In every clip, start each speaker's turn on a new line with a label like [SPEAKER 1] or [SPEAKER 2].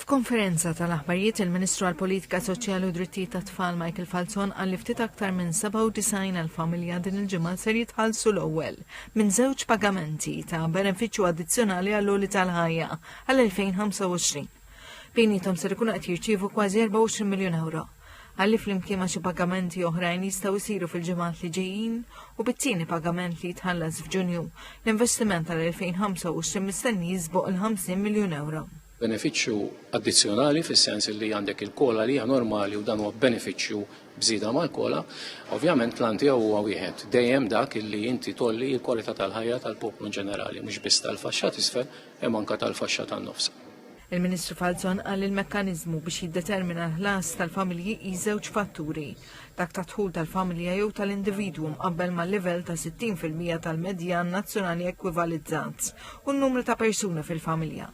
[SPEAKER 1] F'konferenza tal-aħbarijiet il-Ministru għall-Politika Soċjali u Drittijiet tat-Tfal Michael Falzon qal li ftit aktar minn 97,000 familja din il-ġimgħa ser jitħallsu l-ewwel minn żewġ pagamenti ta' benefiċċju addizzjonali għall-għoli tal-ħajja għall-2025. Bejniethom ser ikunu qed jirċievu kważi 24 miljun euro. Qal li flimkien ma' xi pagamenti oħrajn jistgħu jsiru fil-ġimgħat li ġejjin u bit-tieni pagament li jitħallas f'Ġunju, l-investiment tal-2025 mistenni jisboq il-50 miljun euro.
[SPEAKER 2] Benefiċċju addizzjonali fis-sens li għandek il-kola li hija normali u dan huwa benefiċċju b'żieda mal-kola, ovvjament l-għan tiegħu huwa wieħed, dejjem dak li inti tolli l-kwalità tal-ħajja tal-poplu in ġenerali, mhux biss tal-faxxa t'isfel imma anke tal-faxxa tan-nofs.
[SPEAKER 1] Il-Ministru Falzon qal li l-mekkaniżmu biex jiddetermina l-ħlas tal-familji jqis żewġ fatturi, dak tad-dħul tal-familja jew tal-individwu mqabbel mal-livell ta' 60% tal-medjan nazzjonali ekwivalizzat u n-numru ta' persuni fil-familja.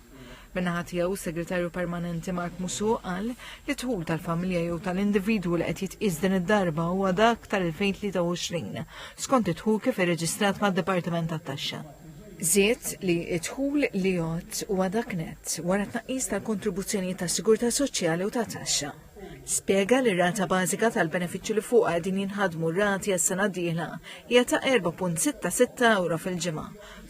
[SPEAKER 1] Min-naħa tiegħu, s-Segretarju Permanenti Mark Musù qal li d-dħul tal-familja jew tal-individwu li qed jitqies din id-darba huwa dak tal-2023, skont id-dħul kif irreġistrat mad-Dipartiment tat-Taxxa. Żied li d-dħul li jgħodd huwa dak nett wara tnaqqis tal-kontribuzzjonijiet tas-sigurtà soċjali u ta' taxxa. Spjega li r-rata bażika tal-benefiċċju li fuqha qegħdin jinħadmu r-rati għas-sena d-dieħla hija ta' 4.66 ewro fil-ġimgħa,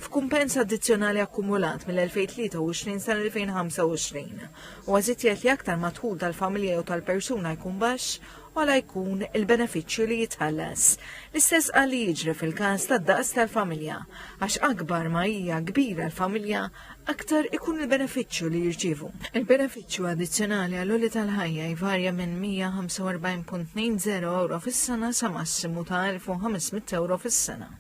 [SPEAKER 1] f'kumpens addizzjonali akkumulat mill-2023 sal-2025. Huwa żied jgħid li aktar ma d-dħul tal-familja jew tal-persuna jkun baxx, ogħla jkun il-benefiċċju li jitħallas. L-istess qal li jiġri fil-każ tad-daqs tal-familja, għax akbar ma hija kbira l-familja, aktar ikun il-benefiċċju li jirċievu. Il-benefiċċju addizzjonali għall-għoli tal-ħajja jvarja minn 145.20 euro fis-sena sa massimu ta' 1500 euro fis-sena.